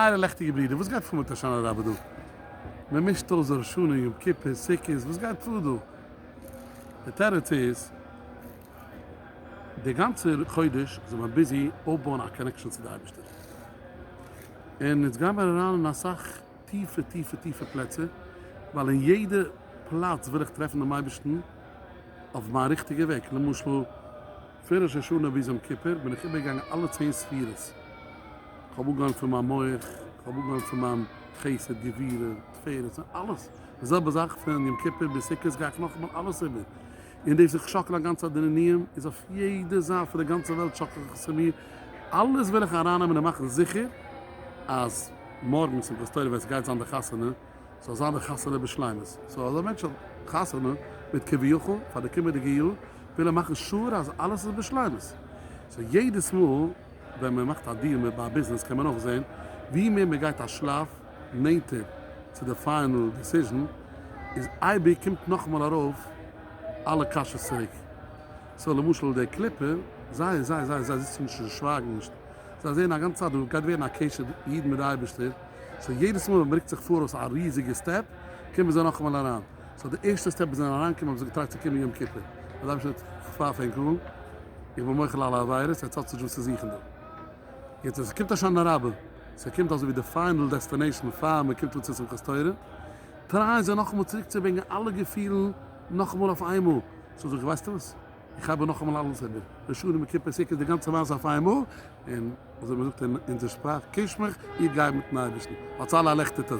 טייערע לעכטיגע ברידער, וואס גייט פאר מיט הושענא רבה דא? מען מישט אויס ראש השנה, יום כיפור, סוכות, וואס גייט פאר דא? די תירוץ איז, די גאנצע חודש איז מען busy אויפבויען א connection צו די אייבערשטער, און אונז גיימער אריין אין אסאך טיפע טיפע טיפע פלעצער, ווייל אין יעדע פלאץ וויל איך טרעפן דעם אייבערשטן אויף מיין ריכטיגע וועג, למשל פון ראש השנה ביז יום כיפור בין איך איבערגעגאנגען אלע צען ספירות, כ'האב אנגעהויבן פון מיין מח, כ'האב אנגעהויבן פון מיין חסד, גבורה, תפארת, און אלעס. די זעלבע זאך פון יום כיפור ביז סוכות גיי איך נאכאמאל אלעס איבער. און דאס איך שאקל א גאנצע צייט די נענועים איז אויף יעדע זייט פון די גאנצע וועלט שאקל איך עס אין מיר. אלעס וויל איך ארייננעמען און מאכן זיכער אז מארגן שמחת תורה ווען ס'גייט זיין די חתונה, זאל זיין די חתונה בשלימות. so אז א מענטש האט חתונה מיט כביכול פאר די קומענדיגע יאר, וויל ער מאכן sure אז אלעס איז בשלימות. so יעדעס מאל ווען מען מאכט א deal מיט ביי א ביזנעס קען מען אויך זען ווי מער מען גייט א שלב נענטער צו די final decision איז אייביג קומט נאכאמאל ארויף אלע קשיות צוריק. so למשל די קליפה זיי זיי זיי זיי זיצן נישט און שווייגן נישט זיי זעען א גאנצע צייט דא גייט ווערן א קשר איד מיט די אייבערשטער so יעדעס מאל ווען מען רוקט זיך פאראויס א ריזיגע step קומען זיי נאכאמאל אריין. so די ערשטע step איז זענען אריינגעקומען האבן זיי געטרייט צו קומען יום כיפור האט די אייבערשטער געזאגט כ'פייף ענק אן. איך בין מוחל אלע עבירות, עטס האטס נישט וואס צו זוכן דא. יעצט ווען ס'קומט הושענא רבה, ס'קומט אזוי ווי די final destination פאר מ'קומט אן צו שמחת תורה, טרייען זיי נאכאמאל צוריק צו ברענגען אלע געפילן נאכאמאל אויף איינמאל. so זאג איך ווייסטו וואס? איך הייב אן נאכאמאל אלעס איבער, ראש השנה יום כיפור סוכות די גאנצע מעשה אויף איינמאל, און אזוי ווי מ'זאגט אין אונזער שפראך, קוש מיך, איך גיי מיטן אייבערשטן. האטס אלע א לעכטיגע טאג.